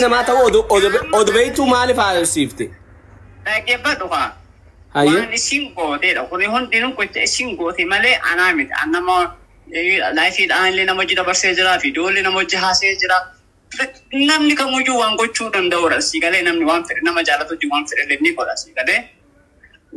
Namaa ta'uu odoo beektuu maaliif haasofsiifte? Dhaggeeffadhu haa. Hayyee. Waan isin gooteedha. Kuni hundinuu gocha isin goote malee anaa miti. An nama laayifiidhaan illee nama hojii dabarsee jira, viidiyoolee nama hojii haasee jira. Namni kamiyyuu waan gochuu danda'udha. Si galee namni waan fedhe nama jaalatu hojii waan fedhe illee ni godha si galee.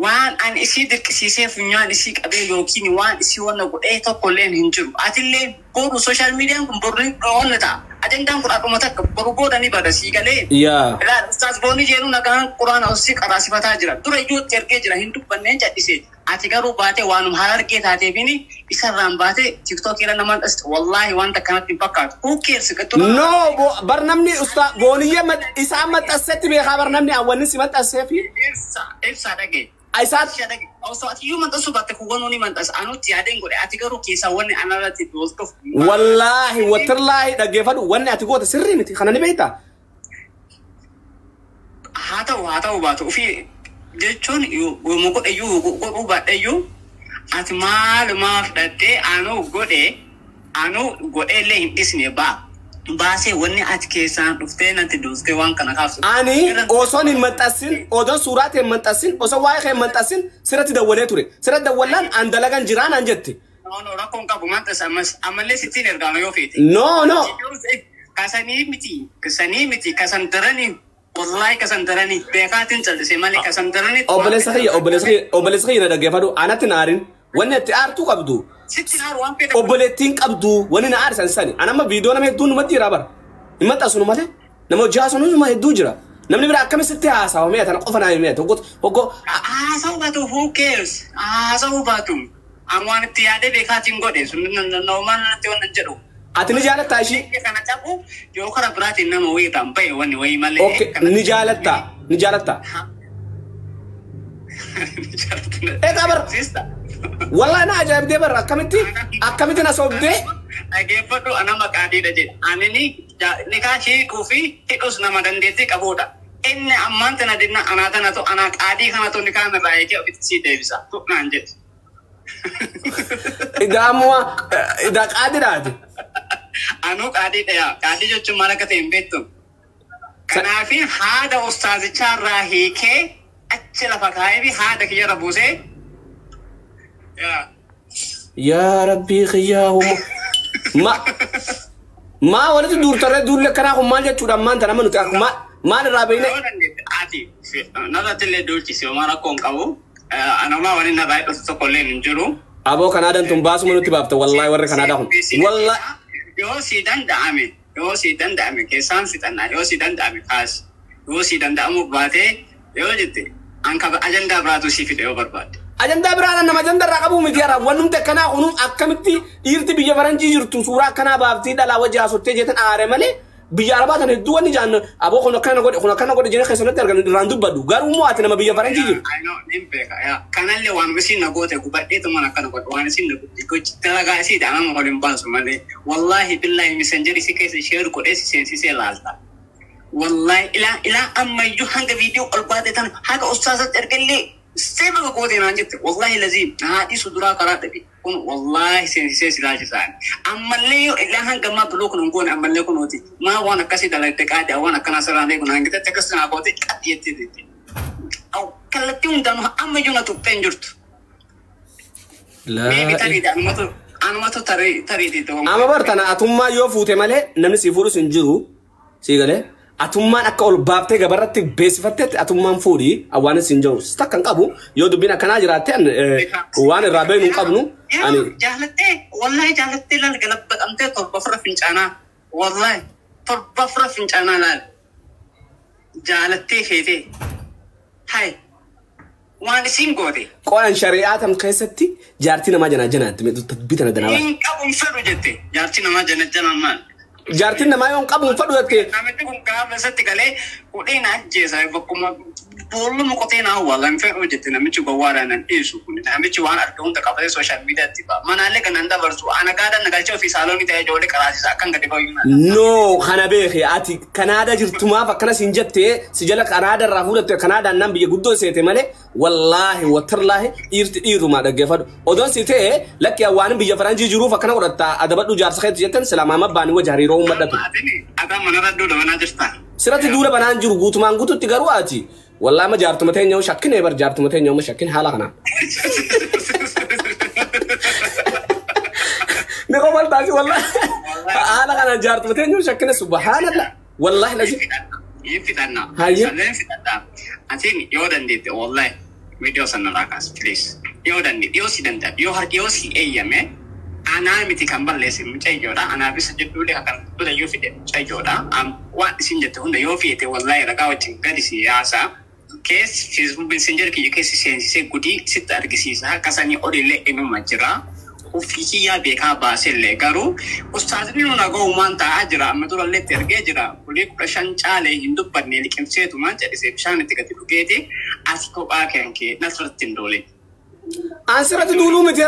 Waan an isii dirqisiisee funyaan isii qabee yookiin waan isii wanna godhee tokko illee hin jiru. Atillee boru social miidiyaan kun boru ni onna ta'a. Ajandaan kun akkuma takka boru booda ni bada si galee. Yaa. Ilaal Ustaaz Boonii jedhu nagaan quraana osii qaraasifataa jira. Dura iyyuu ergee jira hin dubbanneen cadhise. Ati garuu baatee waanuma harargee taateefini isarraan baatee TikTok irra nama dhasti. Wallaahi wanta kanatti hin fakkaatu. Who cares? No, bar namni usta booniyyee isaan maxxansetti beekaa bar namni awwanni si maxxanseefi. Ibsa ibsa dhagee. Isaan Ibsa dhagee. Osoo ati iyyuu maxxansuu baatte kuwwanuu ni maxxansa. Anutti yaadeen godhe ati garuu keessaa wanni anarratti duultuuf. Wallaahi wattirlaahi dhaggeeffadhu wanni ati goote sirrii miti kana ni beektaa? Haa ta'u baatu ofii jechuun yooma godhe iyyuu godhuu baadhe iyyuu ati maalumaaf fudhattee anuu godhee illee hin dhisne baa baasee wanni ati keessaan dhuftee natti duustee waan kana kaaftu. Ani osoon hin maxxansin, odoon suuraa ta'e hin maxxansin, osoo waa'ee kee hin maxxansin sirratti dawwalee ture. Sirratti dawwallaan an dalagan jiraan an jette. No, rakkoon qabu maxxansa ammas ammallee sittiin ergaama yoo feete. No. Kasanii miti kasanii miti kasan daranii wallahi kasan daranii beekaatiin callisee malee kasan daranii. Obboleessa kiyya, obboleessa kiyya, obboleessa kiyya, na dhaggeeffadhu, anatti na aarin. Wanni itti aartuu qabdu. Sitti naaru waan fedhe. Obboleettiin qabdu wanni na aarsan sani. An amma viidiyoo nama hedduun numatti jira bara. Hin maxxansunu malee. Nama hojii haasanu numa hedduu jira. Namni biraa akkamitti sitti haasawa mee tana qofa naa himee tokko tokko. Haasa'uu baatu, who cares? Haasa'uu baatu. An waan itti yaadee beekaatiin godhe sun normal natti waan jedhu. Ati ni jaalattaa ishii? Kana cabu yoo karaa biraatiin nama wayii ta'an bahe wanni wayii malee. Okay, ni jaalattaa? Ni jaalattaa? Egaa bar Sister. Wallahi na ajaa'ibdee barra akkamitti na sobdee. Dhaggeeffadhu, ana maqaadhiidha jedha. Ani ni nikaa hiikuu fi hidhus nama dandeettii qabudha. Inni ammaan tana dinna anaa tanatu anaa qaadii kanatu nikaa irraa eegee ofitti sii deebisa. Naan jedhe. Idaa ammoo idaa qaadiidhaati. Anuu qaadiidha yaa. Qaadii jechuun maal akka ta'e hin beektu. Kanaafi haada ustaazichaa irraa hiikee achi lafa kaa'ee fi haada kiyyarra buusee. Yaa. Yaa rabbii kiyyaa huma. Ma maa walitti duurtarree duulli akkanaa kun maal jechuudha ammaan tana nama nuti akkuma maal irraa beekne? Yoo dandeette ati narratti illee duulchisi homaa rakkoo hin qabu. Anumaa waliin narraa hidhatu tokko illee hin jiru. Aboo Kanaadaan tun baasuma nutti baafta wallahi warri Kanaadaa kun. Wallahi. Yoo si danda'ame keessaan fixannaa, yoo si danda'ame kaasi, yoo si danda'amu baatee yoo jette an kaba ajandaa biraatu si fide yoo barbaadde. Ajandaa biraan nama ajandaa irraa qabu miti jara wannumti akkanaa kunu akkamitti dhiirti biyya faranjii jirtu suuraa akkanaa baaftii dhalaa wajji haasottee jettan aare malee biyya arabaa tan hedduu wanni jaan aboo kun akkana godhe kun akkana godhe jennee keessatti argan irraan dubbadhu garuu immoo ati nama biyya faranjii jirtu. I know, nin beeka yaa. Kanallee waan isin na goote gubadheetuma akkana godhe waan isin na goote gochi dalagaa isiidha nama ol hin baasu malee wallaahi billaahi Messenger isii keessa share godhee si seensisee laalta. Wallaahi ilaa ilaa ammayyuu hanga viidiyoo ol baate tan haga ustaazatti ergallee seema goote naan jette wallaahi laziim haadhi suduraa karaa dhabe kun wallaahi seensisee si laalchisaan. Ammallee yoo ilaa hanga ammaa block nun goone ammallee kunooti maa waan akkasii dalagde qaadii waan akkanaa sirraan eegu naan jette akkas naa goote qaxxi jettee jette. Kallattii hundaanuu ammayyuu na tuqxee hin jirtu. Maybe tariidha anumatu tariitii ta'uu. Amma bar tana atummaa yoo fuute malee namni si fuudhus hin jiru sii galee atummaan akka ol baaftee gabarratti beeksifatteetti atummaan fuudhi awwaanis hin jiru takka hin qabu yoo dubbiin akkanaa jiraatte waan irraa beeknu hin qabnu ani. Jaalattee wallahi jaalattee laal galabbaqamtee 7 ofirra fincaanaa wallahi 7 ofirra fincaanaa laal jaalattee feetee hay waan isiin goote. Qoran shari'aa tam keessatti jaartii namaa janaa janaatti dubbii tana danaa. Hin qabu hin fedhu jette jaartii namaa jana janaan maal. Jaartiin namaa yoo hin qabu hin fedhu jette. Namichi kun gaafa isatti galee hudhee na ajjeesa bakkuma boolluma qotee na awwaala hin fedhu jette namichi gowwaadhaan nan dhiisu kun namichi waan arga hunda qabatee social miidiyaatti ba'a. Manaallee kan nan dabarsu ana gaadhaan na galchee ofii saaloonii ta'ee ijoollee qaraasisa akkan gadi bayyuu. No, kana beeke ati Kanaada jirtumaaf akkana siin jettee si jala Kanaada irraa fuudhatte Kanaadaan nan biyya guddoo seete malee wallaahi wattarlaahi dhiirti dhiirumaa dhaggeeffadhu. Odoon si ta'e lakki waan biyya faranjii jiruuf akkana godhatta adabadhu jaarsa keetti jettan silaa maama baanii wajji hariiroo uummadhatu. Ataa manarra duudha manaa jirta. Sirratti duula banaan jiru guutumaan guututti garuu ati wallaahi ma jaartuma teenya shakkine bar jaartuma teenya ma shakkin haala kanaan. Ni qomal taasi wallaahi haala kanaan jaartuma teenya shakkine subhaanallah wallaahi lazim. Hin fixannaa. Hayya. Salleen fixadhaa. Atiin yoo dandeette wallahi viidiyoo sana irraa kaas please. Yoo dandeette yoo si danda'a yoo harki yoo si eeyyame anaa miti kan balleesse mucayyoodha. Anaaf isa jidduulee kan dura yoo fide mucayyoodha. Waan isin jette hunda yoo feete wallahi ragaa wajjin gadi si yaasa. Kees Facebook Messenger kiyya keessa seensisee gudii sitti argisiisa. Akkasanii olillee inuma jira. Ofii kiyyaa beekaa baasellee garuu ustaazni nu naga'umaan taa'aa jira. Amma durallee itti ergee jira. Kulee 15 caalee hin dubbanne liqimseetumaan jedhisee bishaan itti gadi dhugeeti ati kophaa kan kee nasirratti hin doole. An sirratti duuluu miti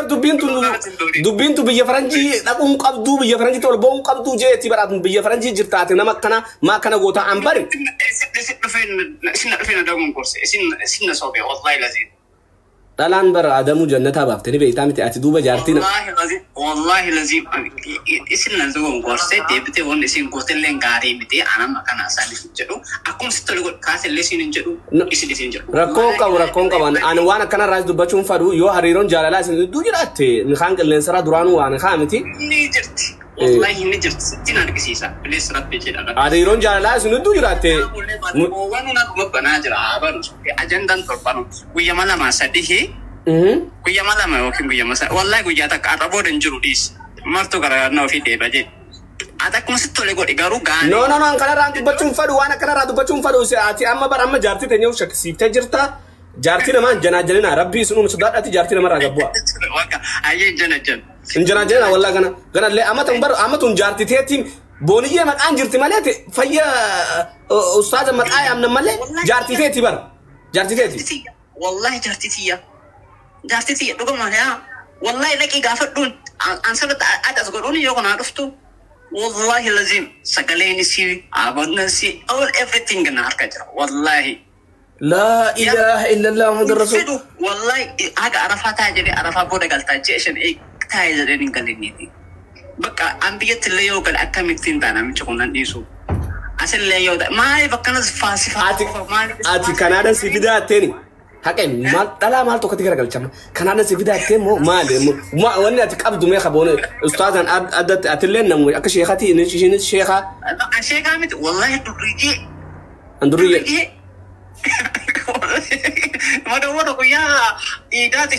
dubbiin tun biyya faranjii dhaquun qabduu biyya faranjiitti ol ba'uun qabduu jeetti badhaatu biyya faranjii jirtaate nama akkana maa akkana gootaa an bari. Isin dhufee na daguun gorse isin na sobe wallahi laziin. Dhalaan bara Adamuu jannataa baaftee ni beektaa miti ati duuba jaartii nama. Wallahi laziin isin na daguun gorse deebitee wanni isin gootellee gaarii miti anama kana isaaniif hin jedhu akkuma sitti tole godhu kaasellee isin hin jedhu isin isin jedhu. Rakkoon qabu rakkoon qaban ani waan akkanarraas dubbachuun fadhu yoo hariiroon jaalalaa isin gidduu jiraatte mikaan qilleensarraa duraanuu waan kaa miti. Ni jirti. Wallahi ni jirti sittiin argisiisa. Bilees rabbi jedha. Hariiroon jaalalaa isin gidduu jiraatte. Waan nu banaa jira abanu ajandaan torbanu guyyama lama sadihi guyyama lama yookiin guyyama sadi wallahi guyyaa takka har'a booda hin jiru dhiis martuu gara ofii deeba jedhe. Ati akkuma sitti tole godhi garuu gaarii. No no no an kanarraa dubbachuun fadhu waan akkanarraa dubbachuun fadhu ati amma bara amma jaartii teenya shakkisiiftee jirta. Jaartii namaa janaajalina rabbii isin uume sodaadhaati jaartii namarraa gabbu'a. Ayyee jana jan. Hin janaajalina wallaa gana ganallee amma tun bara amma tun jaartii teetiin booniyyee maqaan jirti malee fayya ustaaza maqaa yaamna malee jaartii teeti bara jaartii teeti. Wallahi jaartii tiyya. Jaartii tiyya dhugumaan yaa wallahi dhaqii gaafadhuun an sirriitti adas godhuun yoo kanaa dhuftu. Wallahi lazim sagaleen isii abonnan isii all everything na harka jira wallahi. Laa ilaaha illallah Muhammadu Rasul. Wallahi haga arafaa taa jedhee arafaa booda galtaa ji'a shan taa'ee jedheen hin galinniiti. Bakka an biyyatti illee yoo gale akkamittiin ta'a namichi kun nan dhiisu. Asillee yoo ta'e maaliif akkanas faasifaa? Ati Kanaadaan si fidaa atteeni. Haqeen maal dhalaa maal tokkotti garagalchama. Kanaadaan si fidaa attee moo maali? Wanni ati qabdu mee qaboone ustaazaan addatti atillee namu akka sheekati ishiinis sheekaa. Sheekaa miti wallahi durriyyee. An durriyyee. Madawwada guyyaa iidaati.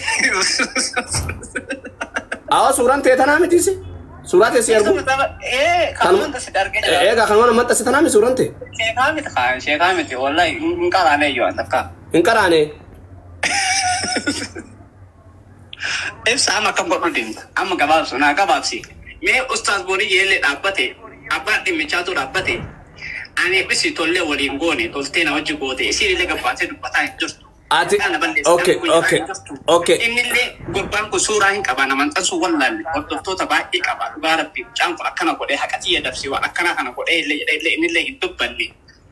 Awa suuraan ta'e tanaa mitiisi? Suuraa ta'e si argu? Kanuma si argee jira. Egaa kanuma maxxanse tanaa mi suuraan ta'e? Sheekaa miti kaa sheekaa miti wallahi hin qaraane iyyuu an takka. Hin qaraane. Ibsa amma akkam godhu deemta amma gabaabsu naa gabaabsi. Mee ustaaz Boonii yeellee dhaabbate abbaan dhimmichaatu dhaabbate ani bisi tollee waliin goone toltee na wajji goote isiin illee gabbaatee dubbataa hin jirtu. Ati okay. Innillee gurbaan kun suuraa hin qaba naman xansuu wallaalle hordoftoota baay'ee qaba dhugaa rabbi mucaan kun akkana godhee haqa xiyya dabsee waan akkana kana godhee illee jedhee illee innillee hin dubbanne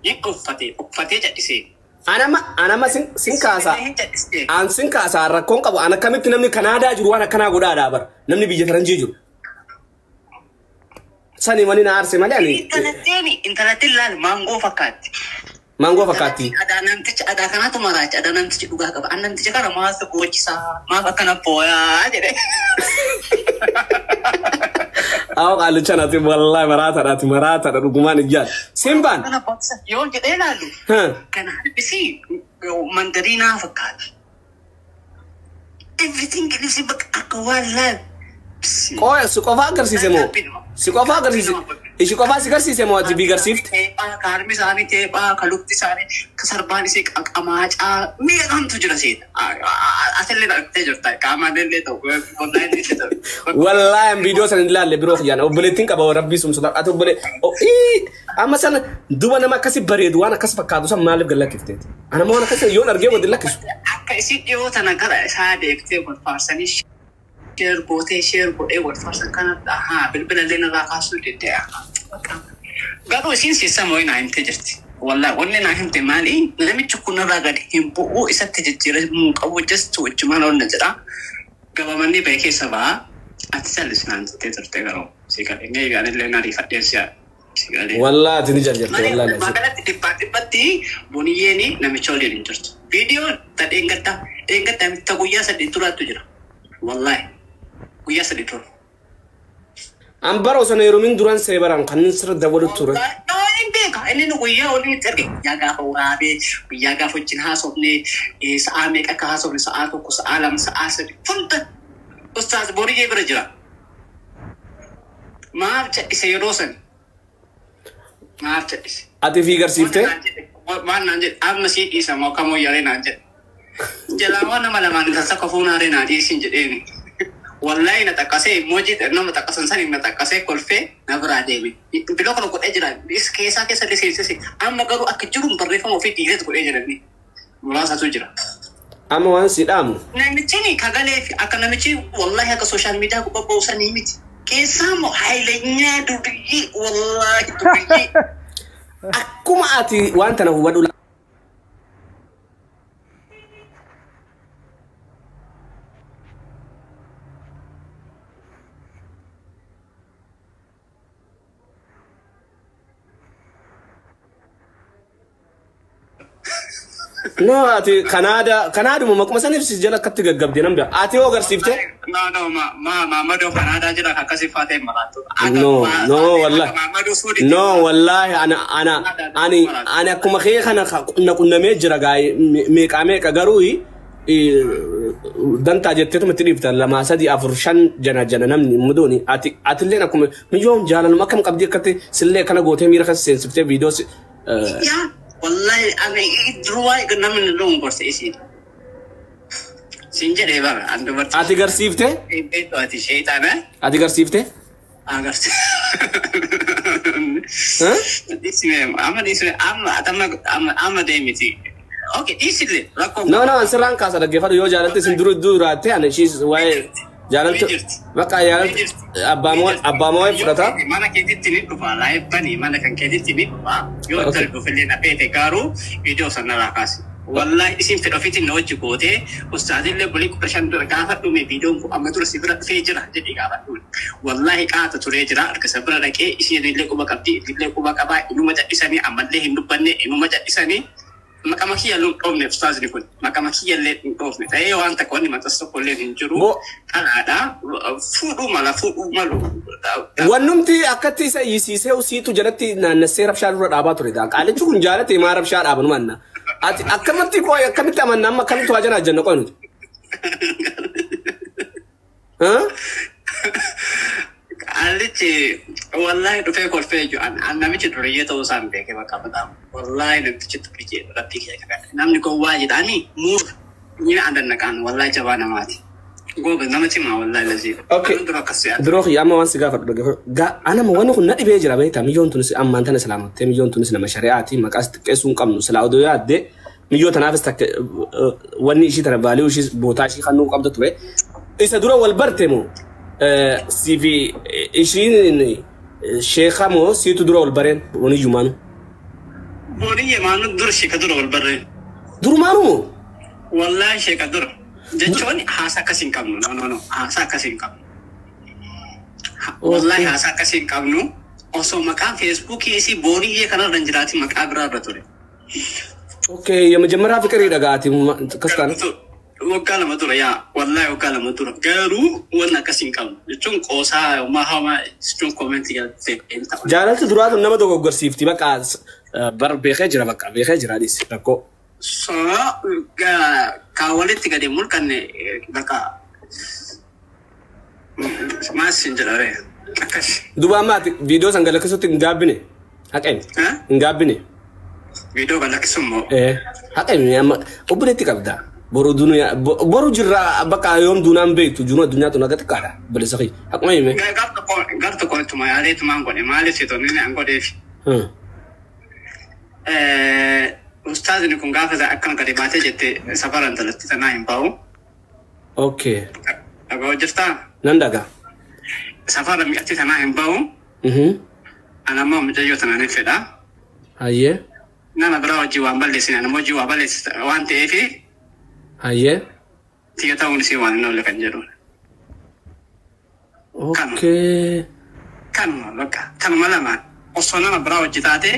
hin uffatee uffatee cadhisee. Anama sin kaasa. An sin kaasa rakkoon qabu an akkamitti namni Kanaadaa jiru waan akkanaa godhaadhaa bara namni biyya faranjii jiru. Sani wani na aarse malee ani. Intalattiin laal maangoo fakkaatti. Maangoo fakkaatti. Adaa namtichi adaa kanaatu maraacha adaa namtichi dhugaa qaba. An namticha kana maaf goochisaa maaf akkana booyaa jedhe. Awo qaallicha naati wallahi maraataadhaati maraataadha dhugumaan ijaan. Simbaan. Kana boonsa yoo jedhee laalu. Kana harbisi mandariinaa fakkaata. Everything is bakka akka waan laal. Qooya si qofaa agarsiise moo? Si qofaa agarsiise? Ishi qofaa si garsiise moo ati bii garsiifte? Teephaa ka harmi isaanii teephaa ka lukti isaanii ka sarbaan isii qamaacaa mi'a kamtu jira seeta. Asillee argitee jirta qaamaan illee ta'u qonnaa illee ta'u. Wallaahi an viidiyoo sana hin ilaalle biroo kiyyaan obboleettiin qaba rabbii sun sodaa ati obbole amma sana duba nama akkasi bareedu waan akkas fakkaatu san maaliif gad lakkifteeti? Ana waan akkasi yoon argee wadi lakkisu. Akka isin dhiyoo tana gara isaa deebitee wal faarsanii share gootee share godhee wal faarsan kana haa bilbila illee narraa kaasuu danda'a. Garuu isiin siisama wayii naa himtee jirti. Wallahi wanni naa himte maali namichi kun narraa gadi hin bu'uu isatti jijjiiramuu qabu just wajjumaan ol na jedha. Gabamannee ba'e keessa ba'a. Ati callis naan jettee turte garuu si kadhe mee anillee na ariifadheen si'a. Wallaahi ati ni jarjarte wallaahi laazim. Magaalatti dhibbaa dhibbatti Boniyyeen namicha waliin hin jirtu. Viidiyoon ta dheengaddaa dheengaddaa ta guyyaa 3 duraattu jira. Wallaahi guyyaa 3 dura. An bara osoo na heerumin duran see baran kan inni sirra dabalu ture. Hin beeka inni nu guyyaa waliin itti arge guyyaa gaafa waraabee guyyaa gaafa wajjin haasofne sa'aa meeqa akka haasofne sa'aa 1 sa'aa 2 sa'aa 3 hunda ustaaz Boniyyee bira jira. Maaf cadhise yeroo sani? Maaf cadhise? Ati fi garsiiftee? Waan naan jedhe amma sii dhiisa moo kamuu yaree naan jedhe. Jalaa waan nama lamaan kan sakka fuunaaree naa dhiisin jedheeni. Wallahi na xaqqasee emoji nama xaqqasan sani na xaqqasee kolfee na biraa deeme. Biloo kana godhee jira. Keessaa keessa illee seensise. Amma garuu akka jiru barreeffama ofii dhiireet godhee jirani. Muraasatu jira. Amma waan si dhaamu. Namichi kagalee fi akka namichi wallahi akka sooshaal miidiyaa gubbaa ba'u miti. Keessaa immoo hayilanyaa duriyyee wallahi duriyyee. Akkuma ati waan tana hubadhu No ati Kanaada Kanaaduma maquma saniif si jala akkatti gaggabde nan bira. Ati hoo agarsiifte? No no ma ma Mamadou Kanaadaa jira akkasii faatee maraatu. No no wallahi. No wallahi ana ana ani ani akkuma kee kana na qunnamee jira gaa meeqaa meeqa garuu dantaa jetteetuma itti dhiifta 2 3 4 5 jana jana namni mudooni ati atilleen akkuma miyyoon jaalaluma akkam qabdii akkatti sillee kana gootee miira keessa seensiftee viidiyoo Yaa wallahi ani duruwaa namni loon gorsa isiin. Siin jedhee bara an dubartii. Ati garsiifte? Beektu ati sheexaana. Ati garsiifte? Agarsi. Dhiisime amma dhiisime amma amma amma deemiti. Okay dhiisile rakkoo. No no sirraan kaasa dhaggeeffadhu yoo jaalatte isin duru duraatte ani ishiis waa'ee jaalaltu bakka jaalaltu abbaa moo fudhata. Mana keetitti ni dhufa laayif bani mana kan keetitti ni dhufa yoo darbuufillee na feete garuu viidiyoo sana kaasi. Wallahi isin fedha ofiitiin na wajji gootee ustaazillee bulii 15 dura gaafa dhume viidiyoon kun amma dura si bira dhufee jira jedhee gaafadhuun. Wallahi qaata turee jira harka isa bira dhaqee isheen illee quba qabdi illee quba qabaa inuma cadhisanii ammallee hin dubbanne inuma cadhisanii maqama kiyya illee hin dhoofne ustaazni kun maqama kiyya illee hin dhoofne ta'ee waan takka wanni maxxansa tokko illee hin jiru. Kanaadha fuudhuu mala fuudhuu malu. Wannumti akkatti isa iyyisiisee siitu jalatti naannessee rabshaa dura dhaabaa ture. Qaalichi kun jaalate maa rabshaa dhaaban manna. Ati akkamitti qoy akkamitti amanna amma akkamitti waa jana jenna qoy nuti. Qaalichi wallahi dhufee kolfee jiru an namichi duriyyee ta'uu isaan beekee bakka batamu. Wallahi namtichi duriyyee rabbii kee kakadhe. Namni gowwaa jedhanii muur ni adannaqaan wallahi jabaa namaati. Gooba nama cimaa wallahi lazii. Okay. Duroo kiyya amma waan si gaafadhu dhaggeeffadhu. Anama wanni kun na dhibee jira beektaa miyyoon tunis ammaan tana islaamattee miyyoon tunis nama shari'aati maqaas xiqqeessuu hin qabnu silaa odoo yaadde miyyoo tanaafis takka wanni ishii tana baalii ishii bootaa ishii kannuu qabda ture. Isa dura wal barte moo siifi ishiin sheeka moo siitu dura wal bareen wani jumaanu? Booniyye maanu dur sheeka dura wal barreen. Durumaanu moo? Wallahi sheeka dura. Jechuun haasa akkasii hin qabnu. No no no haasa akkasii hin qabnu. Wallahi haasa akkasii hin qabnu. Osoo maqaan feesbuukii isii booniyyee kanarra hin jiraatin maqaa biraarra ture. Okay የመጀመሪያ ፍቅር dhagaati akkas taane. Waggaa 2 dura yaa wallahi waggaa 2 dura garuu wanni akkasii hin qabnu jechuun qoosaa homaa homaa jechuun koomentii galtee hin ta'u. Jaalalti duraatu nama dogoggorsiifti bakka bar beekee jira bakka beekee jira dhiisi rakkoo. So ka walitti gadi mulqanne bakka maas hin jedha ree akkas. Duuba amma ati viidiyoo san galakkisuutti hin gaabbine haqeen hin gaabbine. Viidiyoo galakkisummoo. Haqeen amma obboleetti qabda. Boru dunuyaa boru jirra bakka yoom duunaan beektu jiru addunyaa tun akka xiqqaadha bilisa kiyya haquma hime. Gar tokko ittuma yaaleetumaan godhe maaliif si tonni an godheef. Ustaazni kun gaafa akkana gadi baatee jette safara intalatti tanaa hin ba'u. Okay. Dhagaa jirtaa? Nan dhagaa. Safara mi'atti tanaa hin ba'u. Ana ammoo mucayyoo tanaa ni fedha. Hayyee. Nama biraa wajjin waan balleessine ana wajjin waa balleessite waan ta'eef. Hayyee. Tiyya ta'uun isii waan hin oolle kan jedhuudha. Okay. Kanuma bakka kanuma lamaan. Osoo nama biraa hojii taate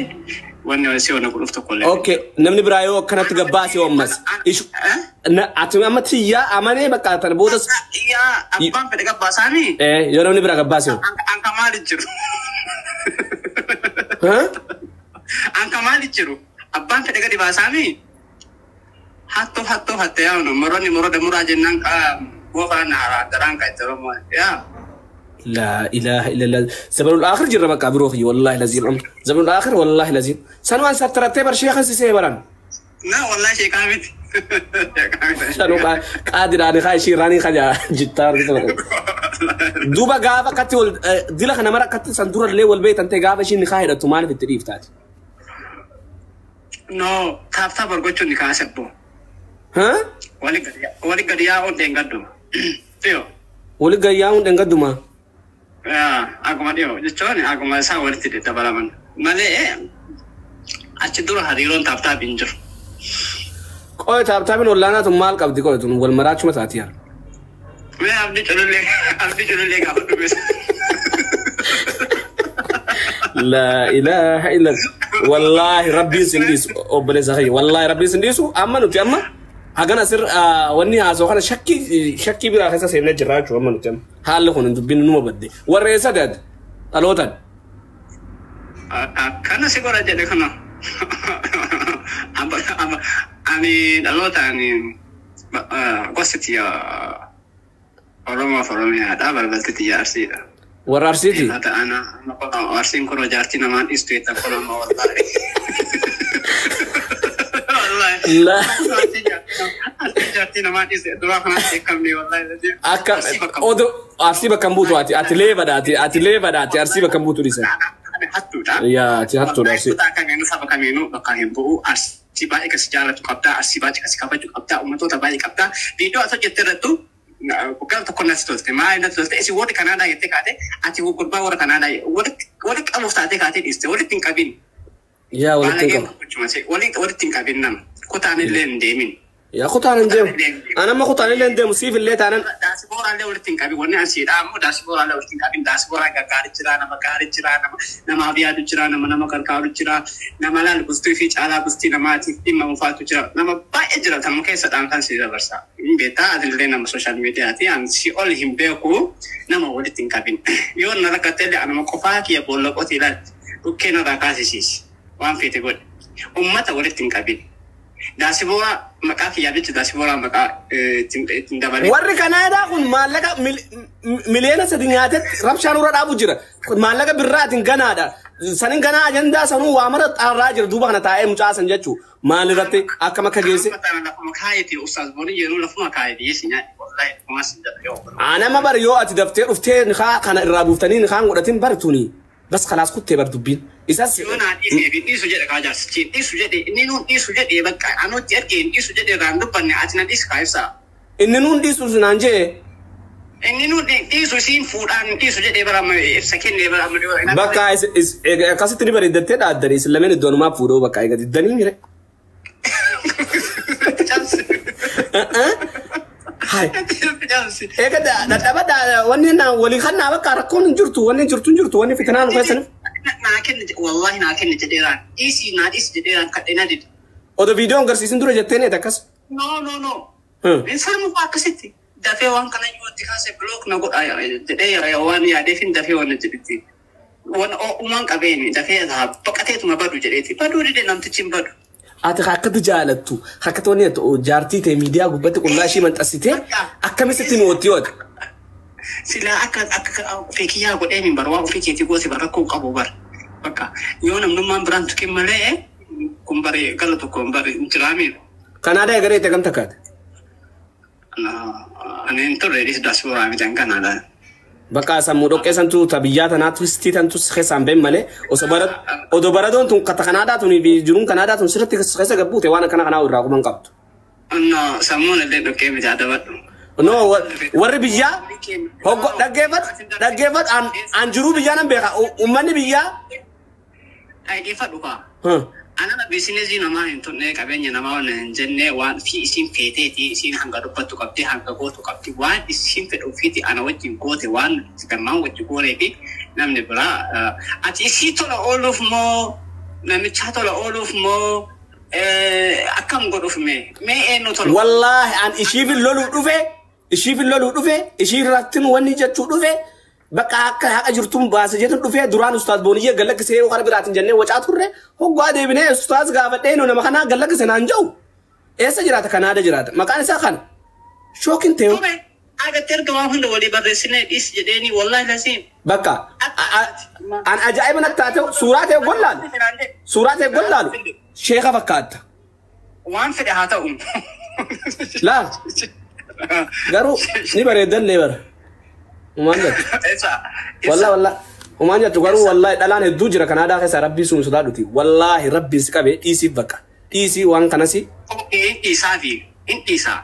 wanni si wanna godhuuf tokko illee. Okay, namni biraa yoo akkanatti gabbaase ammas. Ati amma tiyyaa amanee bakka tana boodas. Yaa abbaan fedhe gabbaasaami. Yoo namni biraa gabbaase. Anka maali jiru? Anka maali jiru? Abbaan fedhe gadi baasaami. Hattoo hattoo hatte yaa'u moroonni moroota muraa jennaan goofaan haaraa daraan kan itti Oromoo yaa. لا إله إلا الله زمن الآخر جرب كابروخي والله لازم زمن الآخر والله لازم سنوان سترتبر شيخ سيبران لا والله شيء كامل شنو قادر أنا خاي شيء راني خجا جتار دوبا قافة كتول دي لك أنا مرة كتل صندور اللي والبيت أنت قافة شيء نخاير تمان في التريف تاعتي نو تاب برغوتشو نكاسبو ها ولي قريا أون دينغادو ولي قريا أون دينغادو ما Akkuma dhiyoo jechuun akkuma isaan walitti dabalaman malee achi dura hariiroon taaptaap hin jiru. Qoy taaptaapiin olaanaa tun maal qabdi qoy tun wal maraachuma taati yaa. Mee abdii culullee gaafa dubbisa. Laa ilaaha illa wallaahi rabbiin sin dhiisu obboleessa kiyya wallaahi rabbiin sin dhiisu amma nuti amma hagan asir wanni haasoo kana shakkii biraa keessa seennee jirra jechuudha amma nuti amma haalli kun dubbiin numa badde warra eessa daad dhalootaan. Akkana si godha jedhe kana ani dhalootaan gosti tiyya Oromoo fi Oromiyaadha balbalti tiyya Arsiidha. Warra Arsiiti? Arsiin kun jaartii namaan dhiistu jettan kun amma wallaahi. Akka oduu arsii bakka hin buutu ati leebadha ati leebadha ati arsii bakka hin buutu dhiisa. Yaa ati hattuudha arsii. Saba kamiinuu bakka hin bu'u arsii baay'ee kasi jaalatu qabdaa arsii baay'ee kasi kabaju qabdaa uummattoota baay'ee qabdaa viidiyoo ati hojjette irrattu gara tokko natti tolte maali natti tolte isin warri Kanaadaa jettee kaate ati gurbaa warra Kanaadaa walitti qabuuf taatee kaatee dhiiste walitti hin qabin. Yaa walitti hin qabu. Walitti hin qabin nama. Kutaan illee hin deemin. Yaa kutaan hin deemu. Ani amma kutaan illee hin deemu siif illee taanan. Daasibooraallee walitti hin qabin. Wanni asii dhaamu daasibooraallee walitti hin qabin. Daasibooraa gaggaarii jira nama gaarii jira nama namaaf yaadu jira nama nama gargaaru jira nama laal bultii fi caalaa bultii namaatiif dhimma mufaatu jira nama baay'ee jira tanuma keessa dhaamtaan si dabarsa. Hin beektaa ati illee nama sooshaal miidiyaati ani si ol hin beeku nama walitti hin qabin. Yoo na rakkatte illee anuma qofaa kiyya boolla qotii ilaalti dhukkee narraa kaasisiisi waan feete godhe. Uummata walitti hin qabin. Daasiboora maqaa kiyyaa jecha daasiboora maqaa ittiin dabalee. Warri Kanaadaa kun maallaqa miliyoona 3 nyaatetti rabshaan irra dhaabu jira. Maallaqa birraatiin ganaadha. Sanin ganaa ajandaa sanuu waa mara xaarraa jira duuba kana taa'ee mucaasan jechuu maal irratti akkam akka geesse. Lafuma kaayeti ustaas booni yeroo lafuma kaayeti yeesi nyaadhi wallahi kumas hin jedha yoo. Anama bar yoo ati daftee dhuftee nikaa kana irraa buuftanii nikaan godhatin bartuuni. بس خلاص كنت بردبين إساس أنا إيسو جد كاجر سكين إيسو جد إني نون إيسو جد يبقى أنا تيرك إيسو جد راندو بني أتنا إيس كايسا إني نون إيسو سنانجي إني نون إيسو سين فوران إيسو جد يبقى ما سكين يبقى ما بقى إس إس كاسة تري بريدة تدا أدري إسلامين الدون ما فورو بقى إيجا تدني ميري هاي إيه كده ده ده وني ولي خلنا بقى ركون جرتو وني جرتو وني في كنان وكذا ناكن والله ناكن جديران إيسي ناديس جديران كتينا دي. أو ده فيديو عن سيزن دور جتني تكاس. نو نو نو. إنسان مو باكستي. دفع وان كان يودي كاسة بلوك نقول آيا جدير وان يا دفين دفع وان جدتي. وان أو مان كبيني دفع ذهب بقتي ما بدو جدتي بدو جدي نمت تشين بدو. Ati akkatti jaalattu akkatti wanni jaartii ta'e miidiyaa gubbatti qullaa ishee maxxansitee akkamitti nuti yoota. Silaa akka akka ofii kiyyaa godhee hin bar waan ofii keetii goote bara rakkoo qabu bar. Bakka yoo namnummaan biraan tuqin malee kun bare gala tokko hin bare hin jiraamiin. Kanaadaa egaree itti akkam takkaate? Ani hin turre dhis daasbooraa miti an Kanaadaa. Bakka sammuu dhoqqee santu ta biyyaa tanaatu sitii tantu keessaan been malee osoo bara odoo baradoon tun kata Kanaadaa tun jiruun Kanaadaa tun sirriitti keessa gabbuute waan akkana kanaa irraa quban qabdu. No sammuun illee dhoqqee miti adabadhu. No warri biyyaa hoggo dhaggeeffat an jiruu biyyaa nan beeka uummanni biyyaa. Dhaggeeffadhu kaa. Anana biizinezii namaa hin tunne qabeenya namaa waan hin jenne waan fi isin feeteeti isin hanga dubbattu qabdi hanga gootu qabdi waan isin fedhu ofiiti ana wajjin goote waan galmaan wajji goonee fi Namni biraa ati isii tola ooluuf moo namicha tola ooluuf moo akkam godhuuf mee eenyu tola? Wallaahi an ishiifin loluu dhufe, ishiifin loluu dhufe, ishii irrattin wanni jechuu dhufe, bakka akka haqa jirtuun baase jetun dhufe. Duraan ustaaz Booniyyee gallakkisee yoo kara biraatiin jennee wacaa turre, hoggaa deebinee ustaaz gaafadhee nu nama kanaa gallakkise naan jedhu. Eessa jiraata? Kanaada jiraata. Maqaan isaa kana. Shookin ta'e. Ture agatti erga waan hunda walii barreessinee dhiis jedheeni, wallaahi lasiin. Bakka an ajaa'iba natti taate, suuraa ta'e gollaalu. Suuraa ta'e gollaalu. Sheeka fakkaatta. Waan fedhe haa ta'u. Laa garuu ni bareeddallee bara. Umaan jettu. Wallaa wallaa. Umaan jettu garuu wallaahi dhalaan hedduu jira Kanaadaa keessa, rabbii sun sodaadhuti. Wallaahi rabbiin si qabee dhiisiif bakka. Dhiisii waan kanasi. In dhiisaa fi in dhiisaa.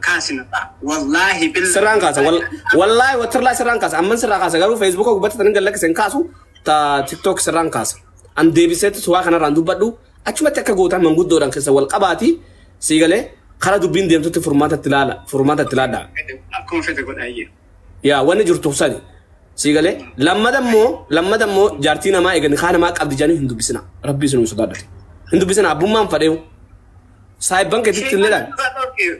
Kaasina wallaahi billahi. Sirraan kaasa. Wallaahi watirlaa sirraan kaasa. Amman sirraa kaasa, garuu Feesbuuka gubbatti tanin gallakkisen kaasu, ta TikTok sirraan kaasa. An deebiseetti suuraa kanarraan dubbadhu, achumatti akka gootan manguddoodhaan keessa wal qabaati sii galee karaa dubbiin deemtutti furmaatatti ilaala, furmaatatti ilaadha. Akkuma fedhe godhaayyee. Yaa wanni jirtu sani sii galee. Lammada immoo jaartii namaa eegani kaa namaa qabdi jedhanii hin dubbisina. Rabbii isin sodaadhate. Hin dubbisina abbummaan fadheewu. Saayibban keetitti illee dhaan.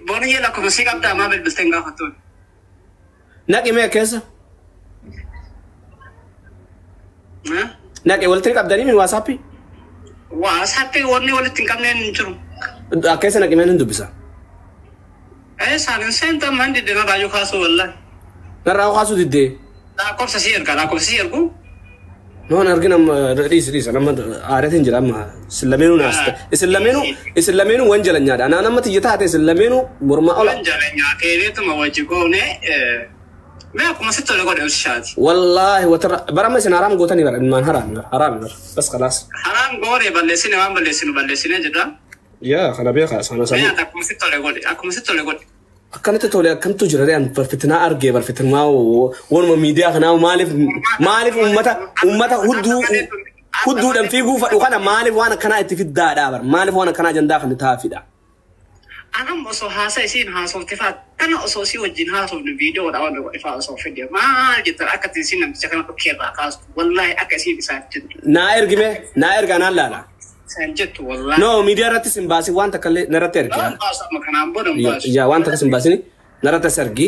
Booniyyee lakkoofsa sii qabdaa, maa bilbiltee hin gaafattuun? Naqi mee keessa. Naqi, walitti qabdanii min WhatsAppii? WhatsAppii wanni walitti hin qabneen hin jiru. Keessa naqi mee, hin dubbisa. Isaan seentan man didde narraa yoo kaasuu, wallaahi. Narraa kaasuu diddee. Lakkoofsa sii erga, lakkoofsa sii ergu. No, argina, dhiisi dhiisa, nama aareetiin jira amma. Isin lameenuu naas, isin lameenuu wan jalanyaadha. Anaa nama tiyya taate, isin lameenuu mormaa ola. Wan jalanyaa keereetuma wajji goone, mee akkuma sitti tole godhe ibsishaati. Wallaahi watara barama isin haraam gootanii bara, ilmaan haraam bara, haraam bara, bas khalaas. Haraam goone, balleessine, waan balleessinu balleessine jedha. Yaa kana beekaa sana Mee sana. ati akkuma sitti tole godhe, akkuma sitti tole godhe. Akkanatti tole akkamtu jira ree? An barfitinaa argee barfitinaa wanuma miidiyaa kanaa maaliif ummata hudduu hudduudhaan fiiguu fadhu kana, maaliif waan akkanaa itti fiddaadhaa bar, maaliif waan akkanaa ajandaa kan taafidha? Anam osoo haasa isiin haasofte faa kana osoo isii wajjin haasofnu viidiyoodha waan godhe faa osoo fide maal jettan, akka isiin namticha kana dhukkee irraa kaastu, wallaahi akka isiin isaan jettu. Naa ergime, naa erga, naan laala. Isaan jettu, wallaahi. No, miidiyaa irrattis hin baasin, waan takka illee narratti ergi. Waan baasu amma kanaan booda hin baasu. Yaa waan takkas hin baasin, narratti as ergi.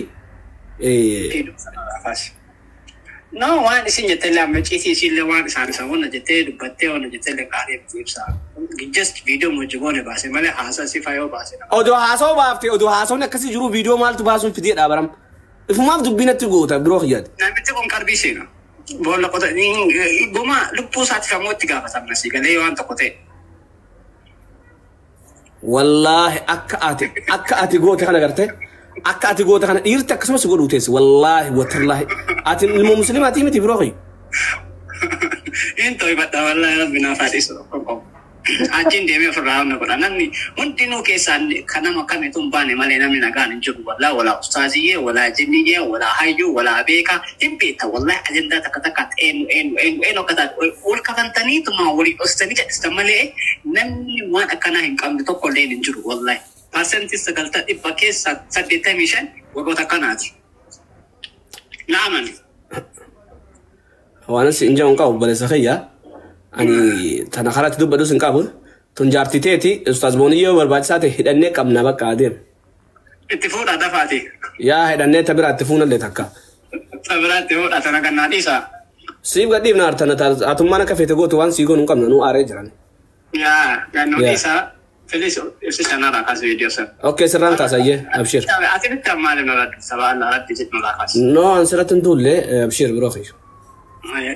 No, waan isin jettee illee amma ciitii isiillee waan isaan isa wanna jettee dubbattee wanna jettee illee gaarii miti ibsa. Just viidiyoo hojii goone baase malee haasaa si faayoo baase. Odoo haasawaa baafte, odoo haasawni akkasii jiru viidiyoo maaltu baasuun fideedha baram. Ifumaaf dubbiin goota biroo kiyyaati. Namichi kun qarbii seena. Boolla qota goma lubbuu isaatiif ammoo itti gaafatamna si galee waan tokko ta'e. Wallaahi akka ati goote kana garte, akka ati goote kana dhiirti akkasumas godhuu teessi, wallaahi watallaahi ati ilmoo muslimaatii miti biroo kiyya. Inni to'ibadha, wallaahi rabbi naaf haa dhiisu, tokko qabu. Achiin deemee ofirraa hamna godha. Namni hundinuu keessaan kan nama kamitu hin baane malee namni nagaan hin jiru. Wallaahi walaa ustaaziyyee, walaa jinniyyee, walaa hayyuu, walaa beekaa hin beekta. Wallaahi ajandaa takka takka eenyu eenyu eenyu eenyu akka taate wal kafantaniituma walii dhostanii jedhistan malee namni waan akkanaa hin qabne tokko illee hin jiru wallaahi. 90% keessaa 85 warroota akkanaati. Na'aman. Waan si injaa hin qabu, obboleessa kiyya. Ani tana karatti dubbadhus hin qabu. Tun jaartii teeti, ustaaz Booniyyoo barbaachisaa ta'e hidhannee qabna, bakka adeem. Itti fuudhaa dafaati. Yaa hidhannee ta biraatti fuunallee takka. Ta biraatti fuudhaa, tana gannaa dhiisaa. Siif gadhiifna hartana, atummaan akka feete gootu, waan sii goonu hin qabna, nu aaree jiran. Yaa gannoo Yaa. dhiisaa. Filis ibsi sanarraa kaase viidiyoo sana. Okay, sirraan kaasayyee, abshir. Ati bitti maali nurra saba Allah rabbi jedhu nurraa kaase. No, an sirratti hin duulle, abshir biroo kiyya.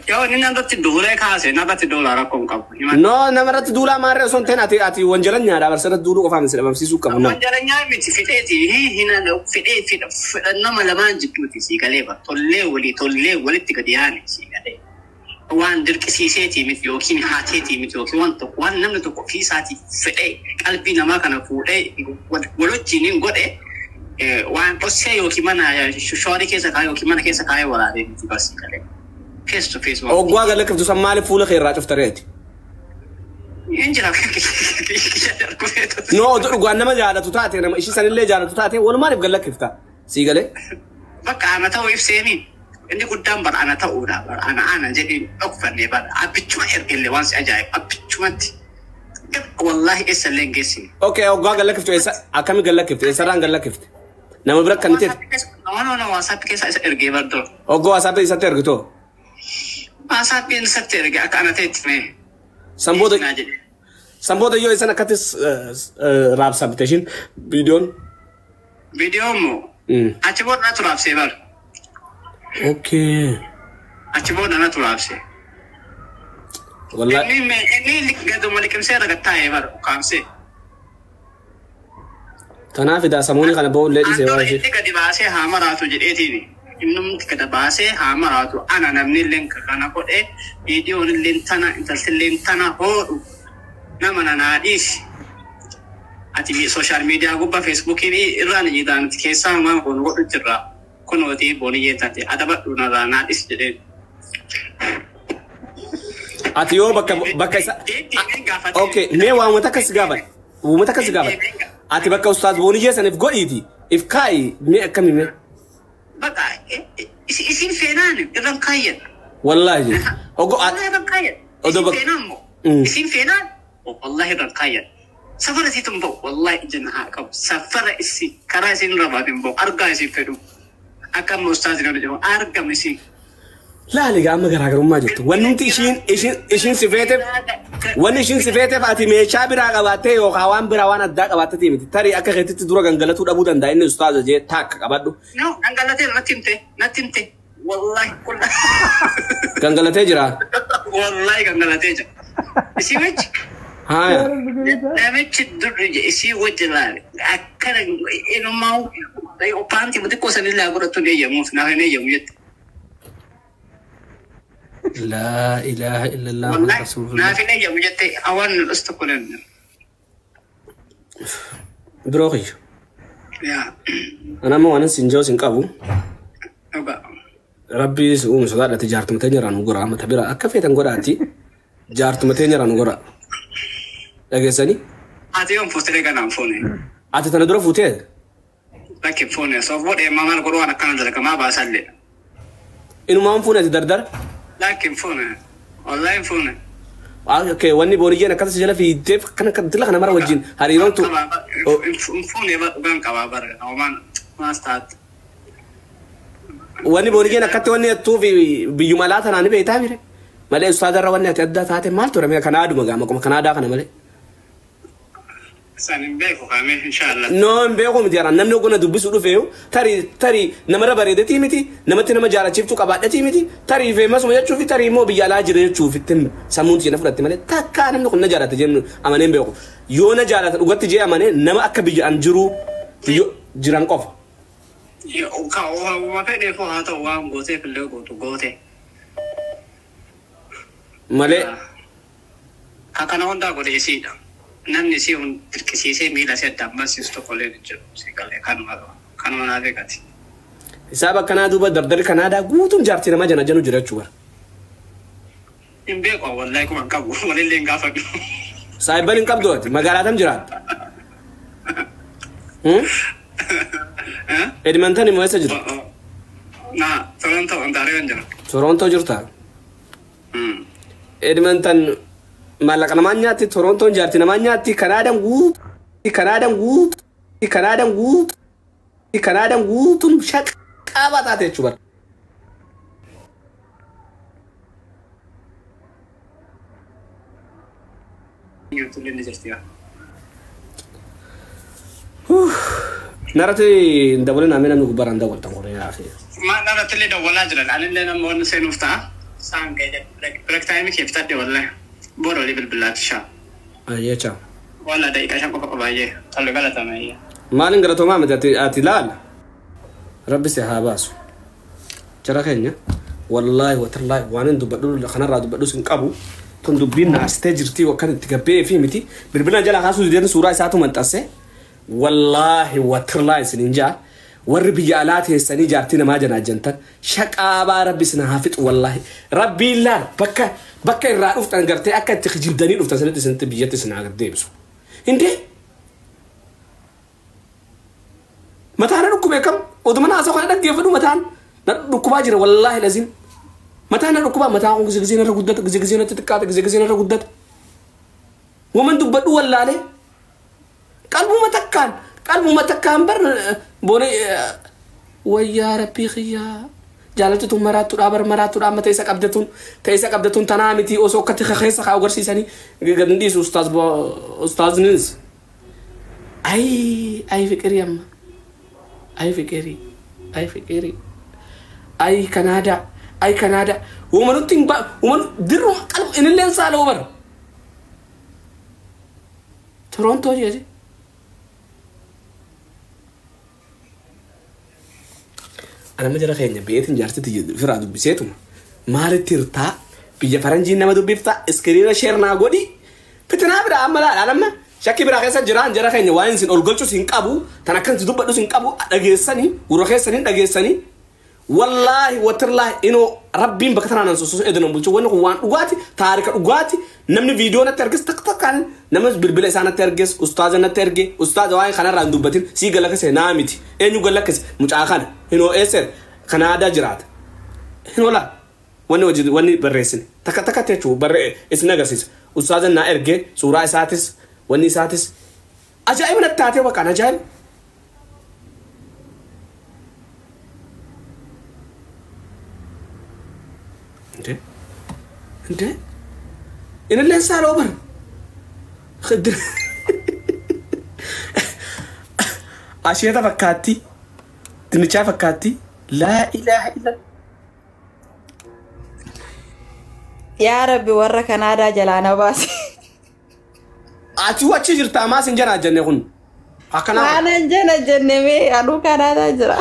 Yoo inni narratti duulee kaase, narratti duulaa rakkoo hin qabu. No, namarratti duulaa maarree osoo hin ta'in, ati wanjalanyaadha bar, sirratti duuluu qofaan si dhabamsiisuu qabu nama. Wanjalanyaa miti, fidheeti hin fidhee fidha nama lamaan jidduuti sii galee bar, tollee walii tollee walitti gadi yaane sii galee. Waan dirqisiiseetii miti yookiin haateetii miti yookiin waan tokko, waan namni tokko ofii isaatii fedhee qalbii namaa kana fuudhee wal wajjiniin godhe, waan dhossee yookiin mana shoorii keessa kaayee yookiin mana keessa kaayee waraabee miti bar sii galee. Face to face waan. Oggaa galakkiftu san maaliif fuula kee irraa cuftareeti? Hin jira. No, oduu dhugaan nama jaalatu taate, nama ishii sanillee jaalatu taate, walumaaniif galakkifta. Sii galee? Bakka ana ta'uu ibseemi. Inni guddaan bara ana ta'uudha. Bara ana ana jedhee dhokfannee bara abbichuma ergellee waan si ajaa'ibu abbichumatti. Wallaahi eessallee hin geessine. Okay, hoggaa gallakkiftu eessa akkami gallakkifte eessarraan gallakkifte? Nama bira kan ta'e. No no no WhatsApp keessa isa ergee bar dura. Hoggoo WhatsApp isatti ergitoo? WhatsApp isatti erge akka ana ta'etti mee. Sanboota sanboota yoo isan akkattis raabsamte ishiin viidiyoon. Viidiyoon moo? Achi booda natu raabsee bar. Okay. Achi booda natu raabsee. Wallahi. Inni gaduma liqimsee irra taa'ee bar ukkaamsee. Kanaaf idaa samuuni kana ba'ullee dhiisee waan ishee. Inni gadi baasee haa maraatu jedheetiin. Innumti gadi baasee haa maraatu. Ana namni illee kana godhee viidiyoon illee tana intalti illee tana hoodhu nama nanaa dhiisi. Ati sooshaal miidiyaa gubbaa feesbuukii irraan jiidhaan keessaa waan kun godhu jirra. Kunooti booniyyee taate adabadhu narraa naa dhiisi jedheen. Ati yoo bakka bakka isa. Okay, mee waa uummata akkas gaafadha. Uummata akkas gaafadha. Ati bakka ustaaz booniyyee saniif godhiiti. If kaa'i mee akkami mee? Bakka isin feenaan irraan kaayyan. Wallaahi. Ogo Wallaahi irraan kaayyan. Isin feenaan moo? Isin feenaan? Wallaahi irraan kaayyan. Safara isiitu hin ba'u. Wallaahi ija na haa qabu. Safara isi karaa isin irra baate hin ba'u. Argaa isin fedhu. Akka amma ustaaz jedhu jedhu argama isin. Laali gaa amma garaagarummaa jirtu. Wanti ishiin si feeteef wanni ishiin si feeteef ati meeshaa biraa qabaattee yookaan waan biraa waan addaa qabaattee miti. Tarii akka keetitti dura gangalatuu dhabuu danda'a inni ustaaza jee taakka qabadhu. No, gangalatee natti himte natti himte. Wallaahi kulla. Gangalatee jira. Wallaahi gangalatee jira. Isii wajji. Haaya. Namichi durri isii wajji laale akkana inumaa paantii xiqqoo sanillee godhatu hin eeyyamuuf naaf hin eeyyamu jette. La ilaha illallah Muhammad Rasulullah. Naaf hin eeyyamu jette awaan dhus tokko nan. Biroo kiyyu. Yaa. Ana amma waan sin jiru sin qabu. Dhugaa. Rabbi si uume sodaadhati jaartuma teenya irraa nu gora amma bira akka feetan godhaati jaartuma teenya irraa nu gora. Dhageessanii? Ati yoom fuutee ganaan fuune? Ati tana dura fuutee? Lakki fuune soof godhee maal godhu waan akkana dalagamaa baasallee. Inumaan fuune ati dardara? Lakki fuune. Wallaahi fuune. Okay, wanni booniyyeen akkasii jala fiigdeef kana dila kana mara wajjin hariiroon tu. Fuune dhugaan qabaa bara homaan maas taate. Wanni booniyyeen akkatti wanni jettuu fi biyyuma alaa tanaan ni beektaa mire. Malee ustaazarra wanni ati adda taate maal ture mee Kanaaduma gaa maquma Kanaadaa kana malee. Isaan hin beeku kaamee inshaallah. No hin beeku miti yaraan namni ogona dubbisuu dhufeeyu tarii namarra bareedetii miti namatti nama jaalachiiftuu qabaadhetii miti tarii feemasuma jechuu fi tarii immoo biyya alaa jira jechuuf itti sammuun tiyya na fudhatte malee takkaa namni kun na jaalata jennu amanee hin beeku. Yoo na jaalata dhugatti jee amanee nama akka biyya an jiru jiran qofa. Waa fedheef haa ta'u waan gooteef illee gootu goote. Malee. Akkana hundaa godhe isiidha. Namni isii hun dirqisiisee miila isii addaan barsiisu tokko illee hin jiru. Siiqalee kanuma naa beekati. Hisaaba akkanaa duuba dardarri Kanaadaa guutuun jaartii namaa jana janu jira jechuudha. Hin beeku wallaahi kuma hin qabu walillee hin gaafadhu. Saayibban hin qabdu ati magaalaa tam jiraatta? Edmonton immoo eessa jirta? Naa Toronto Ontario jira. Toronto jirta? Edmonton maallaqa namaa nyaatti Torontoon jaartii namaa nyaatti Kanaadaan guutuu Kanaadaan guutuu Kanaadaan guutuu Kanaadaan guutuun shaqaba taate jechuudha. Narratti hin dabalin amee namni gubbaaraan dawwaltan qoree yaa akhi. Narratti illee dawwalaa jiran anillee namoonni seenuuf ta'a. Saan ga'e break time kee fitadhe wallahi. Booda olii bilbilaati shaa. Ayyee chaa. Walla daqiiqaa 5 qofa baay'ee. Tole galatame ayyee. Maaliin galatoomaa miti ati laala. Rabbi si haa baasu. Jara keenya wallaahi watallaahi waan hin dubbadhu kanarraa dubbadhus hin qabu. Tun dubbiin naastee jirtii wakkan itti gabbee fi miti bilbila jala kaasuu dideen suuraa isaatu maxxanse. Wallaahi watallaahi isiniin jaa. Warri biyya alaa teessanii jaartii namaa janaa jantan shaqaabaa rabbi isin haa fixu wallaahi. Rabbiin laal bakka irraa dhuftan gartee akka itti kijibdanii dhuftan sanitti isinitti biyyatti isin haa deebisu. Hindee mataan dhukkube kam oduma naasoo kana dhaggeeffadhu mataan Na dhukkubaa jira wallaahi lazim. Mataa na dhukkubaa, mataa kun gizee gizee narra guddata, gizee gizee natti xiqqaata, gizee gizee narra guddata. Waman dubbadhu wallaalee. Qalbuma takkaan, qalbuma takkaan bar boone wayyaa rabbii kiyyaa. Jaalalti tun maraattuudha bar, maraattuudha. Amma ta'isa qabdatun, ta'isa qabdatun tanaa miti. Osoo akkatti keessa kaa agarsiisanii gad hin dhiisu ustaaz ustaaznis. Ay ay fiqirii amma. Ay fiqirii, ay fiqirii. Ay Kanaadaa, ay Kanaadaa. Uumanutti hin ba uuman dirruma qalbu inilleen saaloo bar. Torontoo jeeti. Anama jara keenya beetin jaarsitti firaa dubbiseetuma. Maalitti hirtaa biyya faranjiin nama dubbiftaa iskiriina share naa godhi. Fitinaa biraa amma laala, amma shakkii biraa keessa jiraan. Jara keenya, waan isin ol galchus hin qabu, tan akkanatti dubbadhus hin qabu. Dhageessanii, gurra keessanii dhageessanii. Wallaahi watirlaahi inoo rabbiin bakka tanaan an sososu edanan bulchu. Wanni kun waan dhugaati, taarika dhugaati. Namni viidiyoo natti arges, takka takkaan nama bilbila isaa natti arges, ustaaza natti erge. Ustaaza waa'ee kanarraa hin dubbatin, sii galakkise naa miti. Eenyu galakkise? Mucaa kana hinoo eesser Kanaadaa jiraata. Hinoo laa wanni hojii wanni barreessine takka takkatti jechuu barree isin agarsiisa. Ustaaza naa erge, suuraa isaatis, wanni isaatis ajaa'iba natti taatee waqaan ajaa'iba. እንዴ እንዴ inilleen saaloo bar. Asheeta fakkaatti, dinnichaa fakkaatti. Laa ilaaha illa. Yaa Rabbi, warra Kanaadaa jalaa na baase. Ati achi jirta, maas hin janaa jenne kun akkanaa. Maanan jana jenne mee, anuu Kanaadaa jira.